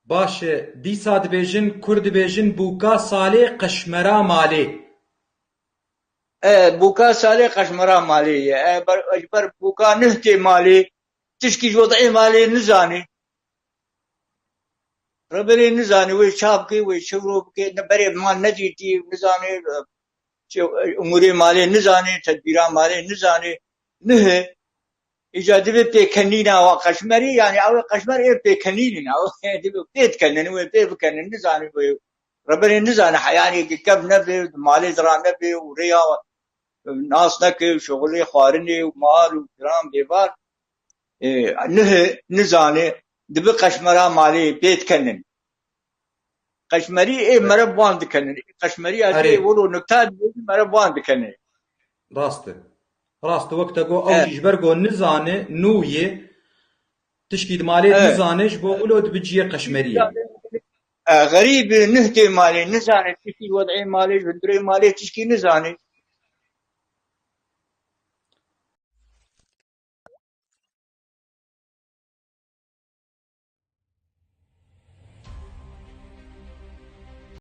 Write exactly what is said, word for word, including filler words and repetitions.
Baş e, dîsa dibêjin, Kurd dibêjin bûka salê qeşmera malê. E, bûka salê qeşmera malê ye. E, ber, ji ber bûka nuh tê malê, tişkî ji wed'ê malê nizanê. Reberê nizanê wê ça bike, wê çewro bike, ne berê mal nedîtî, nizanê, e, çi, umûrê malê nizanê, tedbîra malê nizanê. Nuh e. Îca divê pêkenîna wa qeşmerî, yani ew ê qeşmer ê pêkenînin, ew ê divê pê dikenin, wê pê bikenin, nizanî wê reberê nizane heyanê ki kev nebe, malê dira nebe û rêya nas neke, şoxulê xwarinê û mal û filan bêvar, e, nihe, nizane, dibi qeşmera malê pê dikenin. Qeşmerî ê mere bi wan dikenin. Qeşmerî ya Erê. Dê wilo nukta dibêjin mere bi wan dikenin. Rast e. Rast e, wek te got, ew Evet. Jî ji ber ku nizane, nû yê, tişkî di malê Evet. Nizane, ji bo wilo dibi ciyê qeşmerî ye. E, xerîb e, nuh tê malê, nizane, tişkî wed'ê malê, hundirê malê, tişkî nizane.